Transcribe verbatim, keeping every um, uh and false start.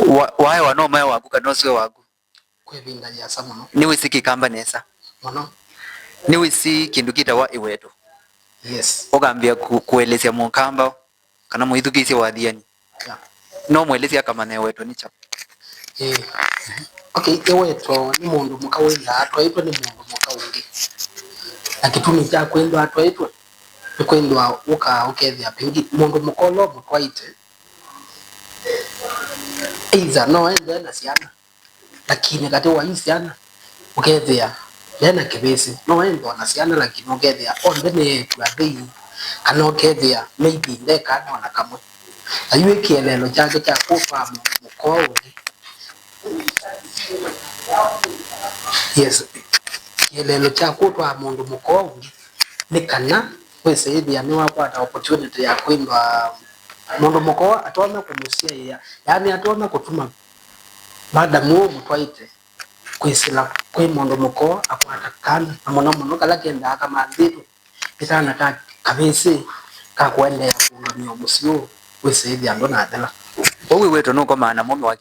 Wa- waewa no mae waku kana ũsue waku? Kwĩ ĩvinda yĩasa mũno. Nĩwĩsĩ kĩkamba nesa? Mũno. Nĩwĩsĩ kĩndũ kĩtawa ĩweto? Yes. Ũkambĩa ku- kũelesya mũkamba kana mũithukĩĩsye wathiani? Yeah. No mwelesye akamanya ĩweto nĩ kyaũ? Ĩĩ. Okay, ĩweto nĩ mũndũ mũka wĩthaa atwaĩtwe nĩ mũndũ mũka ũngĩ. Na kĩtumi kya kwĩthwa atwaĩtwe nĩ kwĩthwa ũkaa ũkethĩa pengine mũndũ mũka ũla ũmũtwaĩte either no ende na syana, lakini katĩ wa i syana ũkethĩa ndena kĩvĩsĩ. No ende na syana, lakini ũkethĩa onthe nĩ eĩtu athei, kana ũkethĩa maybe ndekaa ona kamwe. Na yu kĩeleelo kyake kya kũtwaa mũndũ mũka ũngĩ. Yes, kĩeleelo kya kũtwaa mũndũ mũka ũngĩ nĩ kana wĩsĩĩthĩa nĩwakwata opportunity ya kwĩthwa mũndũ mũka atonya kũmũsyaĩa, yaani atonya kũtuma madamu ũũ mũtwaĩte kwĩsĩla kwĩ mũndũ mũka akwata kana, na mũno mũno kala kendaa kamanthĩtwe nĩ kana ka kavĩsĩ ka kũendeea kũũngamĩa mũsyĩ ũũ wĩsĩĩthya andũ nathela. Ũu wĩw'ĩtwe nũkomaa na mũũme wa